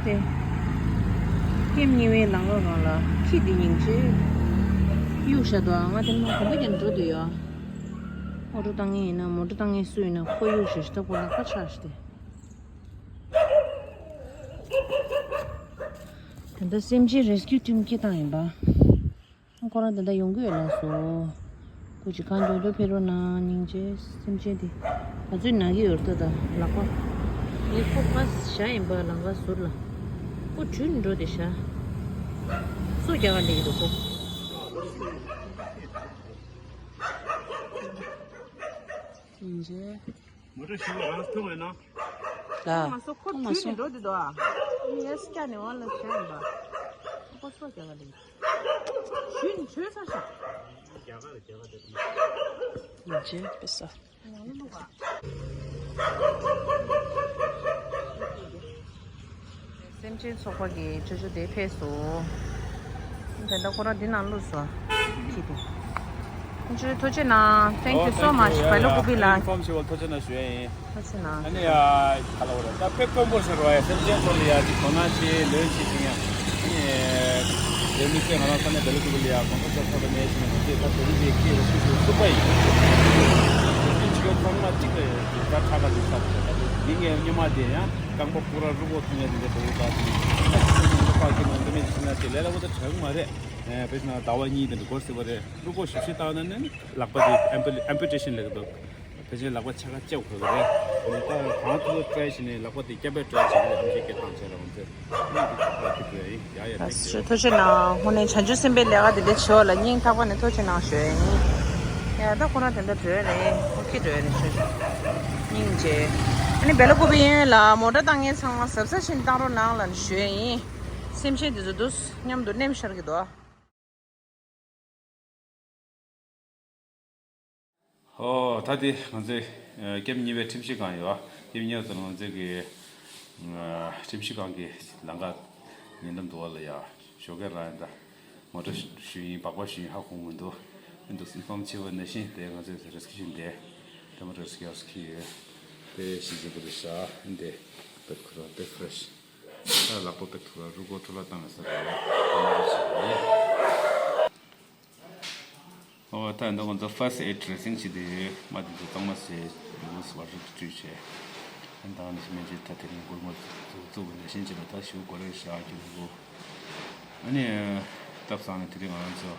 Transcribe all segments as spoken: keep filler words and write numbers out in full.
དེ། ཀེམ་གཉིས་པའི་ལམ་ཁ་སྒང་ལ་ཁྱི་འདི་སྙིང་རྗེ། གཡུག་བཞག་འདུག་ང་དེ་ནས་གོམ་པ་རྒྱག་འགྲོ་འདོད་ཡོད། ཨོ་ཊོ་བཏང་མཁན་ཡིན་ན་མོ་ཊ་བཏང་མཁན་སུ་ཡིན་ན་ཁོ་གཡུག་བཞག་ཞིག་ད་ཁོ་ལག་པ་ཆག་ཞིག་སྟེ། ད་ལྟ་སེམས་ཅན་རེ་སྐྱིའུ་ཊིམ་སྐད་བཏང་ཡིན་པ། ཁོ་རང་ད་ལྟ་ཡོང་གི་ཡོད་ལགས་སོ། སྐུ་མཁྱེན་གང་མགྱོགས་མགྱོགས་ཕེབས་རོགས་གནང་སྙིང་རྗེ། སེམས་ཅན་དེ། ང་ཚོའི་ནང་གི་ཡོད་ད་ད་ལག་པ། ངས་ཁོ་ཕར་བཞག་ཡིན་པ་ལམ་ཁ་ཟུར་ལ། ཁོ་བྲོས་འགྲོ་དེ་བཞག་སོ་རྒྱག་ག་སླེབས་ཀྱི་འདུག་ཁོ། སྙིང་རྗེ། མོ་ཊ་ཞིག་རང་ཐུག་མེད་ན། ལ། མ་སོ་ཁོ་ཐུག་ནས་འགྲོ་དེ་དོ་ཨ། ངས་སྐྱ་ནས་འོང་ལ་བྱས་ཡིན་པ། ཁོ་སོ་རྒྱག་ག་ལེ། ཞུས་ནས་ཆོས་ས་ཤ། རྒྱ་གར་རྒྱ་གར་དེ། ཡིན་ཅེ་པེ་ས། ཡང་ལུག་ཨ། སེམས་ཅན་ཚོགས་པ་གི་ཅོ་ཅོ་དེ་ཕེབས་སོང་། དེ་འདྲ་ཁོ་རང་འདི་ནང་བླུགས་སོང་། ཁྱི་དེ། ཁྱོད་ཚོས་ཐུགས་རྗེ་གནང་། Thank you so much. བལ་ལོ་ཀུ་པི་ལགས། ཡུ་ནི་ཕོམ་ཞིག་བ་ཐུགས་རྗེ་གནང་ཞུ་ཡ་ཡིན། ཐུགས་རྗེ་གནང་། ཨ་ནི་ཡ་ག་ལ་བ་རེད་ད་ཕེབས་དཀོན་པོ་ཟེར་བ་ཡ་སེམས་ཅན་ཚོ་ལ་ཡ་ཅིག་དོ་སྣང་བྱེད་ལོས་བྱེད་ཅིང་ཡ། ཨ་ནི་དེ་མི་ཚེ་ང་རང་ས་ནས་བལ་ལོ་ཀུ་པི་ལ་ཡ་གོང་ས་མཆོག་ཚོགས་པ་གནས་ཤིང་ང་ཚོས་ད་དེ་རིང་འདི་སྐད་ལ་ཤུགས་ཤུགས་ཐུབ་པ་ཡིན། དེ་ཚོ་ཚང་མ་གཅིག་ལ་ཡ་ད་ཁ་ཁ་ཅིག་ཚ་བ་རེད་ད་དེ་མི་ངའི་སྙེ་མ་དེ་ཡང་། རྐང་པ་ཕུག་ར་རུ་ཀོ་ཐུང་ཡ་དེ་འདྲ་དེ་འདྲ་ད་དེ་ནི་ཁ་ཁྱི་ནང་འདི་མེད་ཅི་ན་དེ་ལས་སླ་པོ་ད་དྲག་མ་རེད། ཨེ་དཔེ་ན་ཟླ་བ་གཉིས་དེ་འདྲ་འགོར་སྲིད་པ་རེད། རུ་ཀོ་ཞིབ་ཞིབ་བཏང་ན་ནི་ལག་པ་དེ་ཨེམ་པུ་ཨེམ་པུ་ཊེ་ཤན་ལེགས་འདུག་ཕལ་ཆེར་ལག་པ་ཆ་ག་བཅག་དགོས་ཀྱི་རེད། དེ་ནས་ད་གང་ཐུབ་ཐུབ་ཊ་རའི་བྱས་ནས་ལག་པ་དེ་སྐྱབས་པའི་ཊ་རའི་བྱེད་ཀྱི་རེད། ཨམ་ཆི་སྐད་བཏང་བྱས་ར་འོང་ཚེ་ནི་དེ་ཆ་ག་ཐུབ་ཀྱི་རེད། ཡ་ཡ་ཐེང་ཀྱུ། ཐུགས་རྗེ་གནང་། དངོས་གནས་བྱང་ཆུབ་སེམས་དཔའི་ལས་ཀ་དེ་འདྲ་བྱེད་པ་ལ་སྙིང་ཐག་པ་ནས་ཐུགས་རྗེ་གནང་ཞུ་ཡ་ཡིན། ཡ་ད་ཁོ་རང་དེ་འདྲ་འགྲོ་ཡ་རེད། ཁོ་ཁྱི་འགྲོ་ཡ་རེད་ཞུ་ཞུ། སྙིང་རྗེ། ཨ་ནི་བེ་ལ་ཀུ་པི་ཡན་ལ་མོ་ཊ་བཏང་མཁན་ཚང་མ་གཟབ་གཟབ་བྱས་ནས་བཏང་རོགས་གནང་ལབ་ནས་ཞུ་ཡ་ཡིན། སེམས་ཅན་དེ་ཚོ་འདུག་མཉམ་དུ་མནན་ཤར་གྱི་འདུག་ཨོ་ད་དེ་ང་ཚོའི་ཨ་ཀེམ་གཉིས་པའི་ཁྲིམས་ཞིབ་ཁང་ཡོད། ཨ་ཀེམ་གཉིས་པ་ཚོ་ང་ཚོའི་གི་ཨ་ཁྲིམས་ཞིབ་ཁང་གི་ལམ་ཁ་ཉེ་འགྲམ་དུ་བ་ལ་ཡ་ཞོགས་ཀས་རང་ཡིན་ད་མོ་ཊ་ཞུ་ཡིན། སྦག་སྦག་ཞུ་ཡིན། ཧ་གོ་མི་འདུག་ཨ་འདུག་སེ་ཡུ་ནི་ཕོམ་ཕྱི་པོ་ནང་བཞིན་དེ་ང་ཚོའི་རེ་སི་ཀིའུ་ཞིག་འདི་དེ་མོ་རེ་སི་ཀིའུ་ཡོད་དེ་ཞིག་ཅིག་པོ་དེ་ཤ་འདི་བེད་ཁོ་ར་བེད་ཕ་རེ་ཤི། ད་ལག་པ་པའི་ཐུག་ལ་རུ་ཀོ་ཐུག་ལ་བཏང་ཡོད་ས་རེད། ཨོ་ད་འདི་ང་ཚོ་ཕར་སི་ཨེ་ཌི་ཌི་རེ་སིང་བྱེད་དུས་མ་དེ་ཚོ་གཙང་མ་བྱས་ལུས་པོ་སི་བར་རུ་བཀྲུས་བྱས། ཨ་ནི་ད་ནི་སྨན་བཅོས་ད་དེ་རིང་སྒོར་མོ་བཙུགས་པ་ནང་བཞིན་བྱས་ལ་ད་ཞུ་དགོས་རེད་ཤག་རྒྱུ་རུ་ཀོ། ཨ་ནི་སྟབས་བཟང་ནས་དེ་རིང་ང་རང་ཚོ་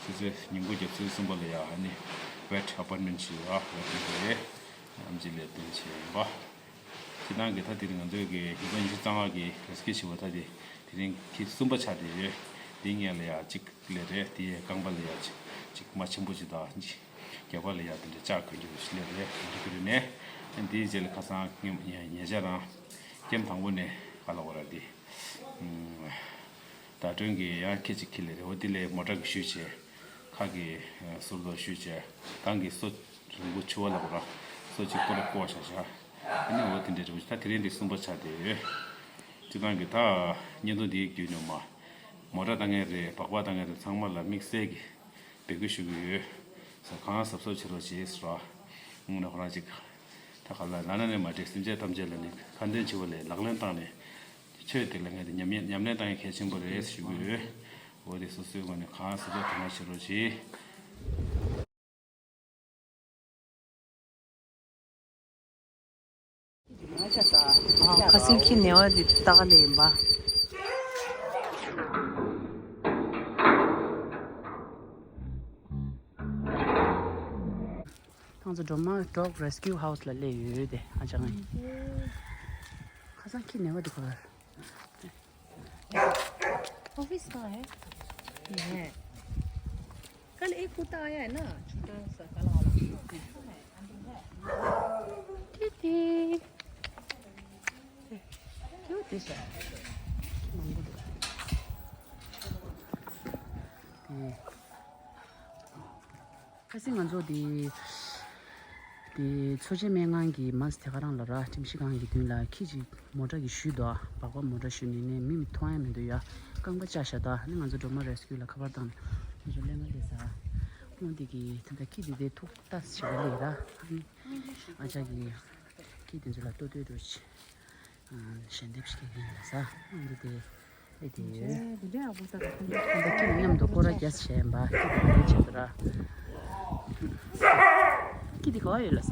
ཆུ་ཚོད་ཉིན་གུང་རྒྱབ་ཚོད་གསུམ་པ་ལ་ཡ་ཨ་ནི་ཝེ་ཊི་ཨ་པོའིན་མེན་ཊི་བྱས་ཡོད། ཝེ་ཊི་ཨ་པོའིན་མེན་ཊི་རེད། ཨམ་ཆི་ལས་དོན་བྱས་ཡོད་པ། སྤྱིར་བཏང་གི་ད་དེ་རིང་ང་ཚོའི་གི་ཉིན་གུང་ཉི་ཤུ་རྩ་ལྔ་གི་རེ་སི་ཀིའུ་བྱས་པ་ད་དེ་དེ་རིང་ཁྱི་གསུམ་པ་ཆགས་བསྡད་ཡོད། དེའི་སྔོན་ལ་ཡ་གཅིག་སླེབས་རེད། དེའི་རྐང་པ་ལ་ཡ་གཅིག་གཅིག་མ་ཆེན་པོ་གཅིག་དང་གཅིག་རྒྱབ་ཁ་ལ་ཡ་དེ་འདྲ་ལྕགས་གང་རྒྱུ་ཞིག་སླེབས་རེད། དེ་འདྲ་གི་རེད་ནས་དེའི་རྗེས་ལ་ཁ་སང་ཉེ་ཉེ་ཆར་རང་ཀེམ་དང་པོ་ནས་ག་ལ་བ་ར་དེ་ཨུམ། ཟླ་སྒྲོན་གྱིས་ཡང་ཁྱི་གཅིག་ཁྱེར་སླེབས་རེད། འོ་དེ་ལས་མོ་ཊ་གི་ཞུས་བྱས། ཁ་གི་ཟུར་དུ་ཞུས་བྱས། གང་གི་སོ་རིང་པོ་ཆུ་བ་ལ་བ་ར་སོ་གཅིག་པོ་ལ་བཀོག་བཞག་བཞག་ཨ་ནི་འོ་དེ་འདྲའི་རིན་པོ་ཆེ་ད་དེ་རིང་འདི་གསུམ་པ་ཆགས་བསྡད་ཡོད། སྤྱིར་བཏང་གི་ད་བརྙན་ཐུང་འདིའི་བརྒྱུད་ནས་མ་མོ་ཊ་བཏང་མཁན་རེད། སྦག་སྦག་བཏང་མཁན་རེད། ཚང་མ་ལ་དམིགས་བསལ་གྱི་འབོད་སྐུལ་ཞུ་གི་ཡོད། ས་གང་གཟབ་གཟབ་བྱེད་རོགས་བྱེད་ཟེར་བ། དངོས་གནས་ཁོ་རང་ཅིག་ད་ག་ལ་ལ་ན་ནས་མ་འགྲིག་སེམས་ཅན་ཐམས་ཅད་ལ་ནི་ཁ་འདོན་བྱེད་པ་ལས་ལག་ལེན་བཏང་ནས་ཆོས་དེ་ལ་ངས་དེ་ཉམས་ཉམས་ལེན་བཏང་ཡ་གལ་ཆེན་པོ་རེད་ཞུ་གི་ཡོད། འོ་དེ་སོ་སོའི་ངོས་ནས་གང་གཟབ་གཟབ་དོ་སྣང་བྱེད་རོགས་གྱིས། ཁ་སང་ཁྱི་ནད་པ་དེ་ལྟ་ག་ལས་ཡིན་པ། ཁྱེད་ཚོ་སྒྲོལ་མ་Dog Rescue House ལ་སླེབས་ཡོད་དེ། ཨ་ཅག་ངའི་ཁ་སང་ཁྱི་ནད་པ་དེ་ག་པར། ऑफिस कहाँ है? ये है। कल एक कुत्ता आया है ना, छोटा सा काला वाला। टीटी। क्यों दिस है? ཁ་སང་ང་ཚོ་དེ་དེ་འཚོ་བྱེད་སྨན་ཁང་གི་མ་ཟི་དེ་ག་རང་ལ་ར་ཁྲིམས་ཞིབ་ཁང་གི་མདུན་ལ་ཁྱི་ཅིག་མོ་ཊ་གིས་གཞུས་འདུག་སྦག་སྦག་མོ་ཊ་གཞུས་ནས་ནས་མི་མི་མཐོང་ཡ་མི་འདུག་ཡ། རྐང་པ་བཅག་བཞག་འདུག་ཨ་ནི་ང་ཚོ་སྒྲོལ་མ་རེ་སི་ཀིའུ་ལ་ཁ་པར་བཏང་ནས་ང་ཚོ་གླེན་ལ་སླེབས་ཟ། སྔོན་དེ་གི་ད་ལྟ་ཁྱི་དེ་དེ་ཐུག་ལྟ་ཞིག་ལ་སླེབས་ར། ཨ་ནི་ཨ་ཅག་གིས་ཁྱི་དེ་ཚོ་ལ་ལྟོ་ལྟོས་འགྲོ་ཆེ། ཞལ་འདེབས་ཤིག་ཡིན་ལ་ས། འདི་དེ་འདི་དེ་ཡོད། འདི་དེ་ཨ་བུ་ད་ད་ཁྱི་མཉམ་དུ་སྐོར་ར་རྒྱས་བྱས་ཡིན་པ། ཁྱི་དེ་འདི་བྱེད་དུ་ར། ཁྱི་དེ་ག་བ་ཡོད་ལ་ས།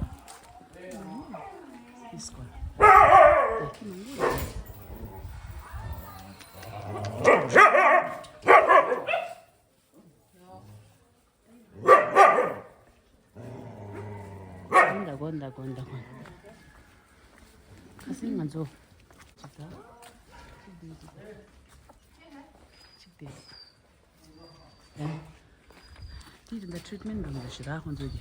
ཨིས་ཀོ། ཁྱི་མང་པོ་ཡོད། འདི་གོ་འདི་གོ་འདི་གོ། ཁ་སང་ང་ཚོ་ཅིག་ད་ཅིག་དེ་ཅིག་དེ་ཨེ། དེ་རིང་ད་ཊི་རི་ཊི་མེན་ཊི་འགྲོ་འདོད་ཞེ་དྲག་ཁོང་ཚོ་གི།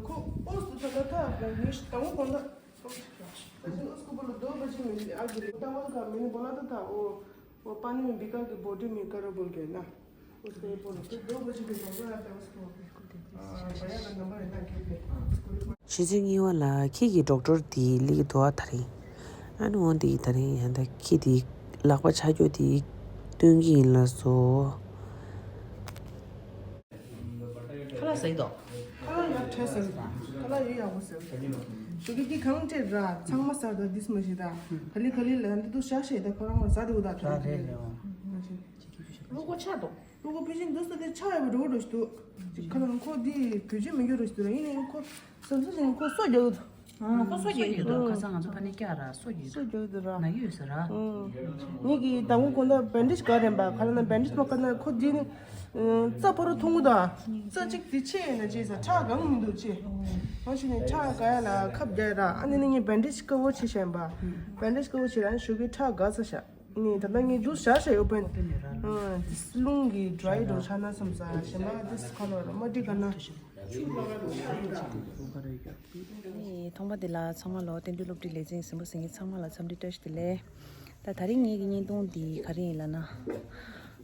ཁོ་ཨོ་སུ་ད་ད་ད་ཉི་ཤུ་དང་པོ་གོང་ད། ཁ་སང་ཨོ་སུ་པོ་ལ་རྡོ་བ་ཅི་མི་ཨ་གི་རེད། ད་བ་ད་མི་ནི་བོ་ལ་ད་ད་ཨོ། བོ་པ་ནི་མི་བི་ཀ་གི་བོ་ཌི་མི་ཀ་ར་བོལ་གེ་ན། ཨོ་སུ་པོ་ལ་རྡོ་བ་ཅི་གི་རྡོ་བ་ད་ཨོ་སུ་པོ། ཕྱི་ཚེས་གཉིས་པ་ལ་ཁྱི་གི་ཌོག་ཊར་དེ་སླེབས་འདུག་ཨ། དེ་རིང་ཨ་ནི་འོ་འདི་དེ་རིང་ཡང་ད་ཁྱི་དེ་ལག་པ་ཆག་རྒྱུ་དེ་སྟོན་གྱི་ཡིན་ལ་སོ། ཁ་ལག་ཟ་ཡི་དོ། ཁ་ལག་ཡག་ཁྲ་ཟ་གི་དང་། ཁ་ལག་ཡོད་ཡག་པོ་ཟ་གི་དང་། ཞོགས་ཀས་ཀྱི་གང་སྤྲད་ར་ཚང་མ་ཟ་དང་། འདི་སུ་མ་ཤེས་དང་། ག་ལེ་ག་ལེ་ལ་འདི་དུ་ཤ་ཤེས་དང་། ཁོ་རང་ལ་ཟ་དེ་འུ་དང་ད་རེད་ལེའོ། ལུ་གོ་ཆག་དོ། ལུ་གོ་པེ་ཅིན་འདུག་ས་དེ་ཆག་ཡོད་པ་འགྲོ་འགྲོ་ཞིག་འདུག་ཅིག་ཁ་ལག་ཁོ་འདི་བེད་སྤྱོད་མི་འགྱུར་རོ་ཞིག་འདུག་ར། ཡིན་ནའི་ཁོ་སམ་སུ་ཞིག་ཁོ་སོ་རྒྱག་གི་འདུག་ཨ་ཁོ་སོ་རྒྱག་གི་འདུག་ཁ་སང་ང་ཚོ་ཕ་ནས་བཀྱག་ར་སོ་རྒྱག་གི་འདུག་སོ་རྒྱག་གི་འདུག་ར། ན་གི་ཡོད་ས་ར། ངེད་ཀྱི་དང་པོ་གོང་ད་བེན་ཌེཇ་ག་རེམ་པ་ཁ་ལ་ན་བེན་ཌེཇ་མ་ག་ན་ཁོ་འདི་ནི་རྩ་ཕོ་རོ་ཐུང་གུ་ད་རྩ་གཅིག་དེ་ཆེ་ཡིན་ན་ཅེས་ས་ཁྲག་གང་མི་འདུག་ཅེས། ང་ཞིག་ནས་ཁྲག་ག་ཡ་ལ་ཁབ་རྒྱག་ར། ཨ་ནི་ནི་ངས་བེན་ཌེཇ་དཀར་པོ་བྱེད་བཞིན་པ། བེན་ཌེཇ་དཀར་པོ་བྱེད་ར་ཞུ་གི་ཁྲག་ག་ས་ཤ། ནི་ད་ལྟ་ངས་ཇུས་བཞག་བཞག་ཡོད་པས། ཨ་རླུང་གི་ཌ་རའི་འགྲོ་ཆ་ན་བསམ་ས་ཞེ་མ་དེ་ཁ་ལོ་ར་མ་འགྲིག་ག་ན། ནི་ཐོག་མ་དེ་ལ་ཚང་མ་ལོ་བསྟན་འགྲོའི་སློབ་ཁྲིད་ལེགས་ཚན་གཟིགས་མོ་གཟིགས་མཁན་ཚང་མ་ལ་འཚམས་འདྲི་བཀྲ་ཤིས་བདེ་ལེགས། ད་དེ་རིང་ངེད་ཀྱི་བརྙན་ཐུང་འདི་ག་རེ་ཡིན་ལབ་ན།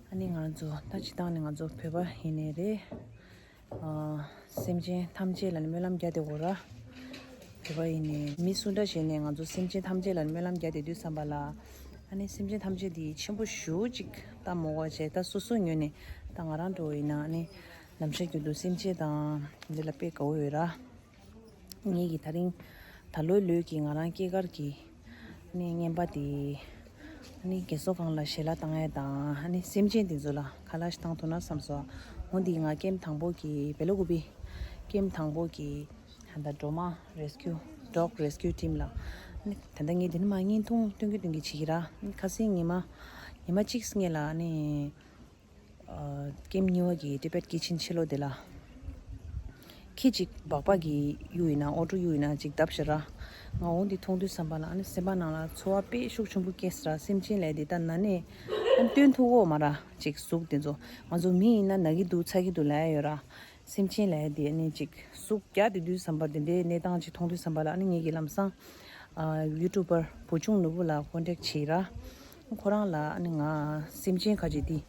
ཨ་ནི་ང་ཚོ་ད་སྤྱིར་བཏང་ནས་ང་ཚོ་བོད་པ་ཡིན་ནའི་རེད། ཨ་སེམས་ཅན་ཐམས་ཅད་ལ་ནི་སྨོན་ལམ་རྒྱག་བསྡད་དགོས་ར། བོད་པ་ཡིན་ནའི་མི་སུ་འདྲ་ཞིག་ནས་ང་ཚོ་སེམས་ཅན་ཐམས་ཅད་ལ་ནི་སྨོན་ལམ་རྒྱག་བསྡད་དུས་ཙམ་པ་ལ། ཨ་ནི་སེམས་ཅན་ཐམས་ཅད་འདི་ཆེན་པོ་ཞེ་ཅིག་ད་མོ་བ་བྱས། ད་སོ་སོ་ངོས་ནས་ད་ང་རང་འདྲ་བོ་ཡིན་ན་ཨ་ནི་ནམ་ཞག་རྒྱུན་དུ་སེམས་ཅན་དང་འདི་ལ་དཔེ་དགའ་བོ་ཡོད་ར། ངེད་ཀྱིས་ད་རིང་ད་ལོའི་ལོས་ཀྱི་ང་རང་སྐྱེས་སྐར་གྱི་ཨ་ནི་རྔན་པ་དེ་ཨ་ནི་རྒན་གསོ་ཁང་ལ་ཞལ་ལག་བཏང་ཡས་དང་། ཨ་ནི་སེམས་ཅན་དེ་ཚོ་ལ་ཁ་ལག་ཞིག་བཏང་ཐུབ་ན་བསམ་སོང་། འོ་འདི་ང་ཀེམ་དང་པོ་གི་བེ་ལ་ཀུ་པི་ཀེམ་དང་པོ་གི་ད་ལྟ་ཌོ་མ་རེ་སི་ཀིའུ་ཌོག་རེ་སི་ཀིའུ་ཊིམ་ལ་ཨ་ནི་ད་ལྟ་ངས་འདི་ནས་མར་བརྙན་ཐུང་སྟོན་གི་སྟོན་གི་བྱེད་ཀྱི་ར། ཨ་ནི་ཁ་སང་ཉི་མ་ཉི་མ་གཅིག་སྔོན་ལ་ཨ་ནི། ཨ་ཀེམ་གཉིས་པ་གི་ཊི་བེཊ་ཀི་ཆེན་ཕྱི་ལོགས་དེ་ལ། ཁྱི་གཅིག་སྦག་སྦག་གི་གཡུག་ཡིན་ན་ཨོ་ཊོ་གཡུག་ཡིན་ན་གཅིག་བརྡབས་ཤག་ར། ང་འོ་འདི་མཐོང་དུས་ཙམ་པ་ལ་ཨ་ནི་སེམས་པ་ནང་ལ་ཚོར་བ་དཔེ་ཤུགས་ཆེན་པོ་སྐྱེས་སོང་ར། སེམས་ཅན་ལབ་དེ་ད་ན་ནས་ཨ་ནི་སྟོན་ཐུབ་ཀྱི་ཡོད་མ་ར། གཅིག་གཟུགས་དེ་ཚོ་ང་ཚོ་མི་ཡིན་ན་ན་གི་འདུག་ཚ་གི་འདུག་ལབ་ཡ་ཡོད་ར། སེམས་ཅན་ལབ་ཡ་དེ་ཨ་ནི་གཅིག་གཟུགས་རྒྱག་བསྡད་དུས་ཙམ་པ་དེ་འདྲའི་གནས་སྟངས་ཅིག་མཐོང་དུས་ཙམ་པ་ལ་ཨ་ནི་ངེད་ཀྱིས་ལམ་སང་ཨ་ཡུ་ཊུབ་པར་བུ་ཆུང་ནོར་བུ་ལགས་ཀོན་ཊེག་བྱས་ར། ཁོ་རང་ལ་ཨ་ནི་ང་སེམས་ཅན་ཁ་ཅིག་དེ་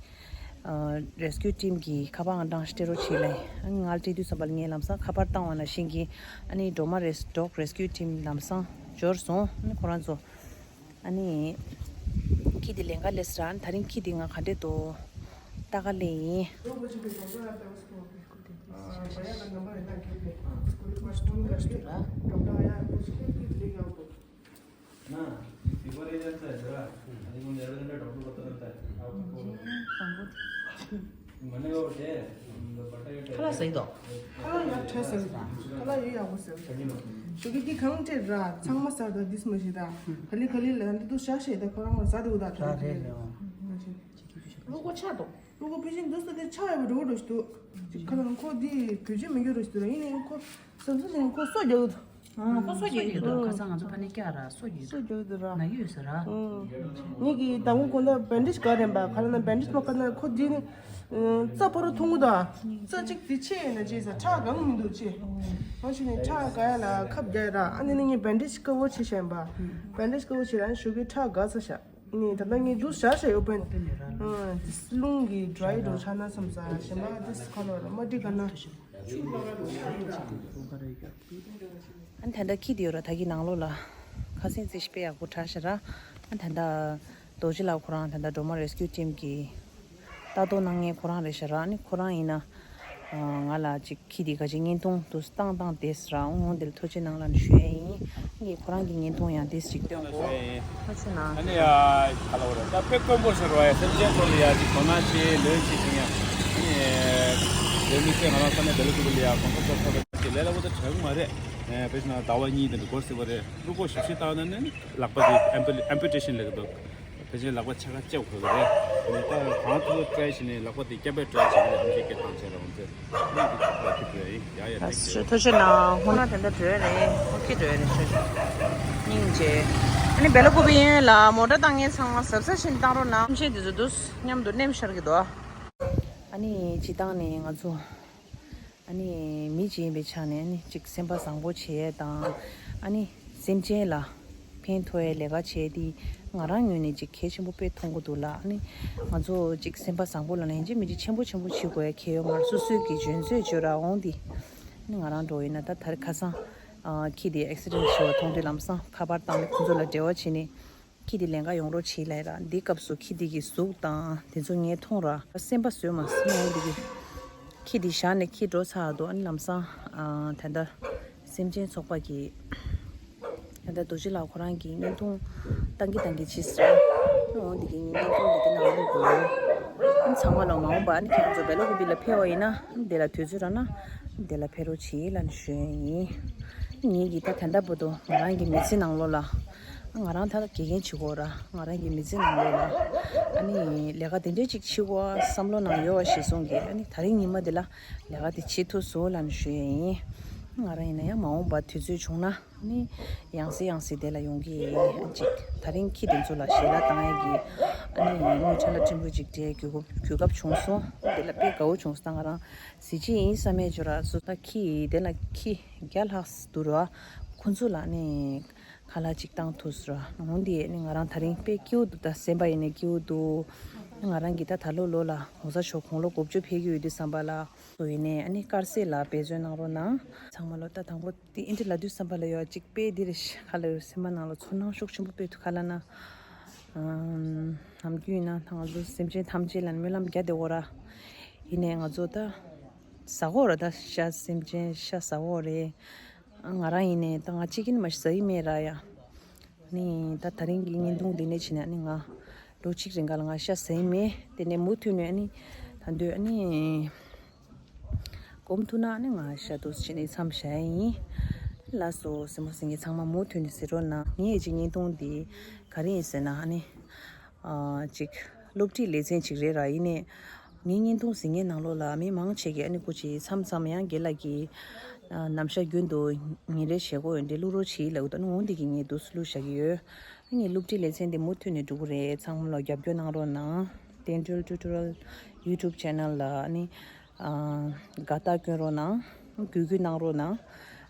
ཨ་རེ་སི་ཀིའུ་ཊིམ་གྱི་ཁ་པར་ཨང་གྲངས་སྤྲད་རོགས་བྱེད་ལབ། ཨ་ནི་ང་ལ་སྤྲད་དུས་ཙམ་པ་ལ་ངས་ལམ་སང་ཁ་པར་བཏང་བ་ནང་བཞིན་གྱི་ཨ་ནི་ཌོ་མ་རེ་སི་ཌོག་རེ་སི་ཀིའུ་ཊིམ་ལམ་སང་འབྱོར་སོང་། ཨ་ནི་ཁོ་རང་ཚོ་ཨ་ནི་ཁྱི་དེ་ལེན་ག་སླེབས་སོང་ར། ཨ་ནི་ད་རིང་ཁྱི་དེ་ང་ག་འདྲས་འདུག་ལྟ་ག་སླེབས་ཡིན། ཁ་ལག་ཟ་ཡི་དོ། ཁ་ལག་ཡག་ཁྲ་ཟ་གི་དང་། ཁ་ལག་ཡོད་ཡག་པོ་ཟ་གི། ཞོགས་ཀས་ཀྱི་གང་སྤྲད་ར་ཚང་མ་ཟ་དང་། འདི་སུ་མ་ཤེས་དང་། ག་ལེ་ག་ལེ་ལ་འདི་དུ་ཤ་ཤེས་དང་། ཁོ་རང་ལ་ཟ་དེ་འུ་དང་ད་རེད་ལེའོ། ལུ་གོ་ཆག་དོ། ལུ་གོ་པེ་ཅིན་འདུག་ས་དེ་ཆག་ཡོད་པ་འགྲོ་འགྲོ་ཞིག་འདུག་ཅིག་ཁ་ལག་ཁོ་འདི་བེད་སྤྱོད་མི་འགྱུར་རོ་ཞིག་འདུག་ར། ཡིན་ནའི་ཁོ་སོ་སོ་ཞིག་ཁོ་སོ་རྒྱག་གི་འདུག་ཨ་ཁོ་སོ་རྒྱག་གི་འདུག་ཁ་སང་ང་ཚོ་ཕ་ནས་བཀྱག་ར་སོ་རྒྱག་གི་འདུག་སོ་རྒྱག་གི་འདུག་ར། ན་གི་ཡོད་ས་ར། ངེད་ཀྱི་དང་པོ་གོང་ད་བེན་ཌེཇ་ག་རེམ་པ་ཁ་ལ་ན་བེན་ཌེཇ་མ་ག་ན་ཁོ་འདི་ནི་རྩ་ཕོ་རོ་ཐུང་གུ་དང་རྩ་གཅིག་དེ་ཆེ་ཡིན་ན་ཅེས་ས་ཁྲག་གང་མི་འདུག་ཅེས། ང་ཞིག་ནས་ཁྲག་ག་ཡ་ལ་ཁབ་རྒྱག་ར། ཨ་ནི་ནི་ངས་བེན་ཌེཇ་དཀར་པོ་བྱེད་བཞིན་པ། བེན་ཌེཇ་དཀར་པོ་བྱེད་ར་ཞོགས་ཀས་ཁྲག་ག་ས་ཤ། ནི་ད་ལྟ་ངས་ཇུས་བཞག་བཞག་ཡོད་པས། རླུང་གི་ཌ་རའི་འགྲོ་ཆ་ན་བསམ་ས་ཞེ་མ་དེ་ཁ་ལོ་ར་མ་འགྲིག་ག་ན། ཨ་ནི་ད་ལྟ་ཁྱི་དེ་ཡོད་ར་ད་གི་ནང་ལོགས་ལ་ཁ་སེང་རྩེ་ཞིག་དཔེ་ཡག་པོ་གྲགས་ཤག་ར། ཨ་ནི་ད་ལྟ་རྡོ་རྗེ་ལགས་ཁོ་རང་ད་ལྟ་ཌོ་མ་རེ་སི་ཀིའུ་ཊིམ་གི་ལྟ་རྟོག་གནང་མཁན་ཁོ་རང་རེད་ཤག་ར། ཨ་ནི་ཁོ་རང་ཡིན་ན་ ང་ལ་ཅིག་ཁྱི་དེ་ག་ཅིག་བརྙན་ཐུང་དུ་བཏང་བཏང་དེས་ར་འོང་འོང་དེ་ལ་ཐུགས་རྗེ་གནང་ལབ་ནས་ཞུ་ཡས་ཡིན། ངས་ཁོ་རང་གི་བརྙན་ཐུང་ཡང་དེས་ཅིག་སྟོན་གོ། ཐུགས་རྗེ་གནང་། ཨ་ནི་ཡ་ག་ལ་བོ་ར་ད་དཔེ་དཀོན་པོ་ཤར་བ་ཡ་སེམས་ཅན་ཚོ་ལ་ཡ་ཅིག་དོ་སྣང་བྱེད་ལོན་བྱེད་ཀྱི་ཡ། ཨ་ནི་དེ་མི་ཚེ་ང་རང་ས་ནས་བེ་ལ་ཀུ་པི་ལ་ཡ་གོང་ས་མཆོག་ཚོ་ལ་ཅིག་ལས་སླ་པོ་ད་དྲག་མ་རེད། དཔེ་བཞག་ན་ཟླ་བ་གཉིས་དེ་འདྲ་འགོར་སྲིད་པ་རེད། སླུ་གོ་ཞིབ་ཞིབ་བཏང་ན་ནི་ལག་པ་དེ་ཨེམ་པུ་ཨེམ་པུ་ཊེ་ཤན་ལབ་ཀྱི་འདུག་ཕལ་ཆེར་ལག་པ་ཕྱེད་ཀ་བཅད་དགོས་ཀྱི་རེད། ད་གང་ཐུབ་ཐུབ་ཊ་རའི་བྱས་ནས་ལག་པ་དེ་བསྐྱབ་པའི་ཊ་རའི་བྱས་ནས་ཨམ་ཆིའི་སྐད་བཏང་བྱས་ར་འོང་ཚེ་ཨ་ནི་འདི་ཐུབ་པ་ཐུབ་པ་ཡིན། ཡ་ཡ་ཐེག་ཡུ། ཐུགས་རྗེ་གནང་། ཧོ་ན་དེ་འདྲ་འགྲོ་ཡ་རེད། ཧོ་ཁྱི་འགྲོ་ཡ་རེད་ཤོད་ཤོད། སྙིང་རྗེ། ཨ་ནི་བེ་ལ་ཀུ་པི་ཡན་ལ་མོ་ཊ་བཏང་མཁན་ཚང་མ་གཟབ་གཟབ་བྱས་ནས་བཏང་རོགས་གནང་། ཨམ་ཆི་དེ་ཚོ་འདུག་མཉམ་དུ་མནན་ཤར་གྱི་འདུག་ཨ་ནི་སྤྱིར་བཏང་ནས་ང་ཚོ། ཨ་ནི་མི་གཅིག་ཡིན་པའི་ཆ་ནས་ཨ་ནི་གཅིག་སེམས་པ་བཟང་པོ་བྱེད་ཡས་དང་། ཨ་ནི་སེམས་ཅན་ལ་ཕན་ཐོགས་ཡས་ལས་ཀ་བྱེད་དེ་ང་རང་ངོས་ནས་གཅིག་གལ་ཆེན་པོ་དཔེ་མཐོང་གི་འདུག་ལ། ཨ་ནི་ང་ཚོ་གཅིག་སེམས་པ་བཟང་པོ་ལ་ནི་ཡིན་གཅིག་མིན་གཅིག་ཆེན་པོ་ཆེན་པོ་བྱེད་དགོས་ཡས་གལ་ཡོད་མ་རེད། སོ་སོའི་གི་འཇོན་ཚོད་བརྗོད་ར་འོང་དེ། ཨ་ནི་ང་རང་འགྲོ་ཡིན་ན་ད་ད་རེས་ཁ་སང་ཨ་ཁྱི་དེ་ཨེག་སི་ཌེན་ཊི་བྱས་པ་མཐོང་དུས་ལམ་སང་ཁ་པར་བཏང་ནས་ཁོང་ཚོ་ལ་འབྲེལ་བ་བྱས་ནས། ཁྱི་དེ་ལེན་ག་ཡོང་རོགས་བྱེད་ལབ་ར། འདི་སྐབས་སུ་ཁྱི་དེ་གི་གཟུགས་དང་དེ་ཚོ་ངས་མཐོང་ར་སེམས་པ་བཟོད་མ་སོང་། འདི་གི་ཁྱི་དེ་བཞག་ནས་ཁྱི་འགྲོ་ཚར་འདུག་ཨ་ནི་ལམ་སང་ཨ་ད་ལྟ་སེམས་ཅན་ཚོགས་པ་གི་ད་ལྟ་རྡོ་རྗེ་ལགས་ཁོ་རང་གི་བརྙན་ཐུང་བཏང་གི་བཏང་གི་བྱས་ཟེར། ཨ་འོ་འདི་གི་བརྙན་ཐུང་འདི་གི་ནང་ལོགས་འདུག་ཨ་ནི་ཚང་མ་ལ་མ་འོངས་པ་ཨ་ནི་ཁྱེད་རང་ཚོ་བེ་ལ་ཀུ་པི་ལ་ཕེབས་པ་ཡིན་ན་དེ་ལ་དུས་ཚོད་རག་ན་དེ་ལ་ཕེབས་རོགས་བྱེད་ལབ་ནས་ཞུ་ཡ་ཡིན། ངེད་ཀྱིས་ད་ད་ལྟ་བར་དུ་ང་རང་གི་མི་ཚེ་ནང་ལོགས་ལ། ང་རང་ད་དགེ་རྒན་བྱེད་དགོས་ར། ང་རང་གི་མི་ཚེ་ནང་ལོགས་ལ་ཨ་ནི་ལས་ཀ་དེ་འདྲས་ཅིག་བྱེད་དགོས་བསམ་བློ་ནང་ཡོད་པ་ཞིག་སོང་གི། ཨ་ནི་ད་རིང་ཉི་མ་འདི་ལ་ལས་ཀ་དེ་བྱེད་ཐུབ་སོང་ལབ་ནས་ཞུ་ཡས་ཡིན། ང་རང་ཡིན་ན་ཡང་མ་འོངས་པ་དུས་ཚོད་བྱུང་ན་ཨ་ནི་ཡང་སེ་ཡང་སེ་དེ་ལ་ཡོང་གི་ཡིན། ཅིག་ད་རིང་ཁྱི་དེ་ཚོ་ལ་ཞལ་ལག་བཏང་ཡས་ཀྱི་ཨ་ནི་དངུལ་ཁྲལ་ལ་ཕྲན་བུ་ཅིག་སྤྲད་གོ་སྐབས་བྱུང་སོང་། དེ་ལ་དཔེ་དགའ་བོ་བྱུང་སོང་། ད་ང་རང་གཟི་བརྗིད་ཡིན་བསམ་ཡས་ཅིག་ར། སོ་ད་ཁྱི་དེ་ལ་ཁྱི་བརྒྱ་ལྷག་འདུག་ར། ཁོ་ཚོ་ལ་ཨ་ནི། ཁ་ལག་ཅིག་བཏང་ཐུབ་སོང་ར། འོང་དེ་ནི་ང་རང་ད་རིང་དཔེ་སྐྱིད་པོ་འདུག་ད་སེམས་པ་ཡིན་ནའི་སྐྱིད་པོ་འདུག་ང་རང་གིས་ད་ད་ལོ་ལོ་ལ་གོང་ས་མཆོག་དགུང་ལོ་དགུ་བཅུ་ཕེབས་ཀྱི་ཡོད་དུས་ཙམ་པ་ལ་སུ་ཡིན་ནའི་ཨ་ནི་དཀར་ཟས་ལ་འབད་བརྩོན་གནང་རོགས་གནང་། ཚང་མ་ལོ་ད་དང་པོ་དེ་ཨིན་དྲི་ལབ་དུས་ཙམ་པ་ལ་ཡོད་ཅིག་དཔེ་འདི་རེད་ཤག་ལ་ཡོད། སེམས་པ་ནང་ལ་ཚོར་སྣང་ཤུགས་ཆེན་པོ་དཔེ་ཐུག་ག་ལབ་ན། ནམ་རྒྱུན་ཡིན་ན་ད་ང་ཚོ་སེམས་ཅན་ཐམས་ཅད་ལ་སྨོན་ལམ་རྒྱག་བསྡད་ཡོད་ར། ཡིན་ནའི་ང་ཚོ་ད་ཟ་གི་ཡོད་ར། ད་ཤ་སེམས་ཅན་ཤ་ཟ་གི་ཡོད་རེད། ང་རང་ཡིན་ནའི་ད་ང་གཅིག་གིས་མ་ཟ་ཡི་མེད་ར་ཡ། ནི་ད་ད་རིང་གི་བརྙན་ཐུང་འདི་ནས་བྱས་ནས་ནི་ང་ལོ་གཅིག་རིང་ག་ལ་ང་ཤ་ཟ་ཡི་མེད། དེ་ནས་མུ་མཐུད་ནས་ནི་ད་འདོད་ནི་གོམས་ཐུབ་ན་ནི་ང་ཤ་འདུག་སེ་བྱས་ནས་མཚམས་བཞག་ཡ་ཡིན། ལགས་སོ། གཟིགས་མོ་གཟིགས་མཁན་ཚང་མ་མུ་མཐུད་ནས་གཟིགས་རོགས་གནང་། ངའི་ཅིག་བརྙན་ཐུང་འདི་ག་རེ་ཡིན་ཟེར་ན་ནི། ཨ་ཅིག་སློབ་ཁྲིད་ལེ་ཚན་ཅིག་རེད་ར། ཡིན་ནའི་ངའི་བརྙན་ཐུང་གཟིགས་མཁན་ནང་ལོགས་ལ་མི་མང་ཆེ་གིས་ཨ་ནི་སྐུ་མཁྱེན་མཚམས་མཚམས་ཡང་རྒན་ལགས་ཀྱིས་ཨ་ནམ་ཞག་རྒྱུན་དུ་ཉིན་རེ་བྱེད་སྒོ་ཡོད་འདི་བླུག་རོགས་བྱེད་ལབ་ཀྱི་འདུག་ཨ་ནི་འོ་འདི་གིས་ངས་འདུག་སེ་བླུགས་བཞག་གི་ཡོད། ཨ་ནི་སློབ་ཁྲིད་ལེ་ཚན་འདི་མུ་མཐུད་ནས་འགྲོ་གི་རེད། ཚང་མ་ལོ་རྒྱབ་སྐྱོར་གནང་རོགས་གནང་། བསྟན་སྒྲོལ་ཊུ་ཊོ་རི་ཡལ་ཡུ་ཊུབ་ཆེ་ནལ་ལ་ཨ་ནི། ཨ་དགའ་རྟགས་སྐྱོན་རོགས་གནང་། གུས་གུས་གནང་རོགས་གནང་།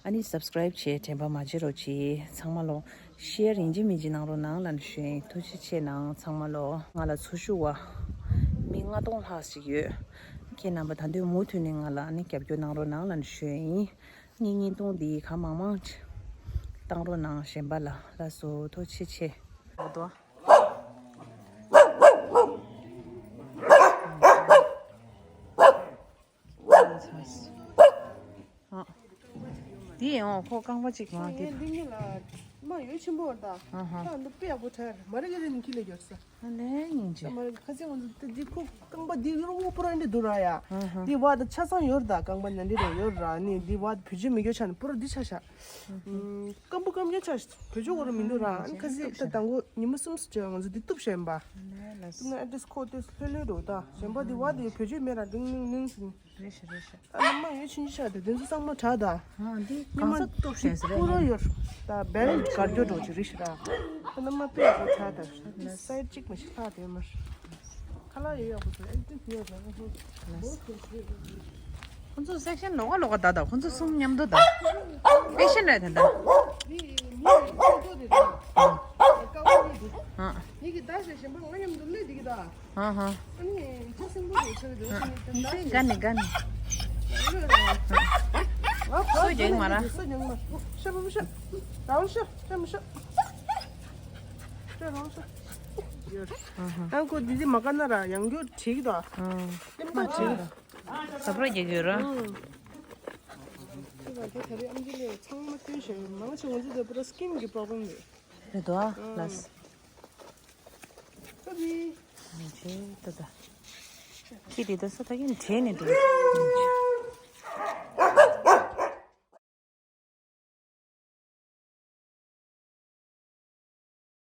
ཨ་ནི་སབ་སི་ཀ་རེབ་བྱས་དྲན་པ་མ་བརྗེད་རོགས་གྱིས། ཚང་མ་ལོ་ཤེར་ཡིན་གཅིག་མིན་གཅིག་གནང་རོགས་གནང་ལབ་ནས་ཞུ་ཡིན། ཐུགས་རྗེ་ཆེ་གནང་། ཚང་མ་ལོ་ང་ལ་འཚོ་བཞུགས་པ་མི་ལྔ་སྟོང་ལྷག་ཅིག་ཡོད། ཁྱེད་རྣམ་པ་ད་དུང་མུ་མཐུད་ནས་ང་ལ་ཨ་ནི་རྒྱབ་སྐྱོར་གནང་རོགས་གནང་ལབ་ནས་ཞུ་ཡིན། ངའི་བརྙན་ཐུང་འདི་གང་མང་མང་ཅིག་བཏང་རོགས་གནང་། གཞན་པ་ལ་ལགས་སོ། ཐུགས་རྗེ་ཆེ། འདི་ཡང་ཁོ་རྐང་པ་གཅིག་མ་ངས་འདི་འདི་གཉིས་ལ་མ་ཡོད་ཆེན་པོ་བར་ད། ཨ་ཧ། ད་འདི་དཔེ་ཡག་པོ་དྲན་མ་རེད། ག་རེ་ནི་ཁྱི་ལ་རྒྱོབ་ས། ཨ་ལས་ཡིན་ད་ཅི། མ་རེད། ཁ་སང་ང་ཚོ་འདི་ཁོ་རྐང་པ་འདི་རོ་པོ་ར་འདི་འདུག་ར་ཡ། ཨ་ཧ། འདི་བ་ད་ཆ་ཚང་ཡོད་ར། ད་རྐང་པ་ན་འདི་རོ་ཡོད་ར། ནི་འདི་བ་ད་བེད་སྤྱོད་མི་རྒྱུ་ཆ་ནི་པོ་ར་འདི་ཆ་ཤ། སྐམ་པོ་སྐམ་རྒྱུ་ཆ་བེད་སྤྱོད་གོ་ར་མི་འདུག་ར། ཨ་ནི་ཁ་སང་ད་དང་པོ་ཉི་མ་གསུམ་ཙམ་ང་ཚོ་འདི་གཏུབ་བཞག་ཡིན་པ། གཏུབ་ན་ཨ་ཏིས་ཁོ་ཏིས་ལྷོད་ལྷོད་འགྲོ་ད། གཞན་པ་འདི་བ་འདི་བེད་སྤྱོད་མེད་ར། ལིང་ལིང་ལིང་ཟིན། རེད་ཤག་རེད་ཤག་ཨ་ནི་མ་ཡོད་ཕྱིན་ཅི་ཆ་དེ་དེ་ཚོ་ཚང་མ་དྲག་ད། ཨ་འདི་གང་ས་གཏུབ་བཞག་ཟེར་རེད། པུ་རོ་ཡོད། ད་བེལ་གར་རྒྱོ་འགྲོ་ཅིག་རེད་ཤག་ར། ཨ་ནི་མ་དཔེ་ཡག་པོ་དྲག་ད། སའིཌ་གཅིག་མ་ཞིག་ལྷག་དེ་མར། ཁ་ལག་ཡོད་ཡག་པོ་ཚོ་ཨེ་ཏིས་ཡོད་ར། ཁོང་ཚོ་སེག་ཤན་ལོགས་ཀ་ལོགས་ཀ་ད་ད། ཁོང་ཚོ་གསུམ་མཉམ་དུ་ད། སེག་ཤན་རེད་ད་ད། འདི་མི་ཁོང་ཚོ་དེ་ད། ཀ་བ་གཉིས་འདུག་ཨ། མི་གི་ད་ཟེར་གཞན་པ་ང་མཉམ་དུ་སླེབས་འདི་གི་ད། ཧ་ཧ། ཨ་ནི་ཅི་སེམས་པོ་རེད་ཆགས་འདུག་ཨ་ནི་དེ་ད་ནི་དགའ་ནི་དགའ་ནི། སོ་རྒྱག་མ་ར། སོ་རྒྱག་མ་ཤ་བ་ཤ། རང་ཤ་ཤ་མ་ཤ། ཤ་རང་ཤ། ཨ་ཁོ་འདི་འདི་མ་དགའ་ན་ར་ཡང་འགྱུར་བྲིས་ད། ཨ་ལེམ་ཐག་བྲིས་ད། ཁ་པར་རྒྱག་གི་ཡོད་ར། ཨང་། ཁྱེད་ལ་དེ་ད་རེས་ཨམ་ཆི་ལས་ཚང་མ་སྟོན་བཞག་ཡོད། མང་ཆེ་ང་ཚོ་དེ་པུ་ར་སི་ཀིན་གི་པོ་རོ་བྷི་རམ་རེད། རེད་དོ་ཨ། ཨང་། ལགས། ཁ་པར། མི་བྱེད་ད་ད། ཁྱི་དེ་ད་ས་ད་གིན་བྲེལ་ནས་འགྲོ།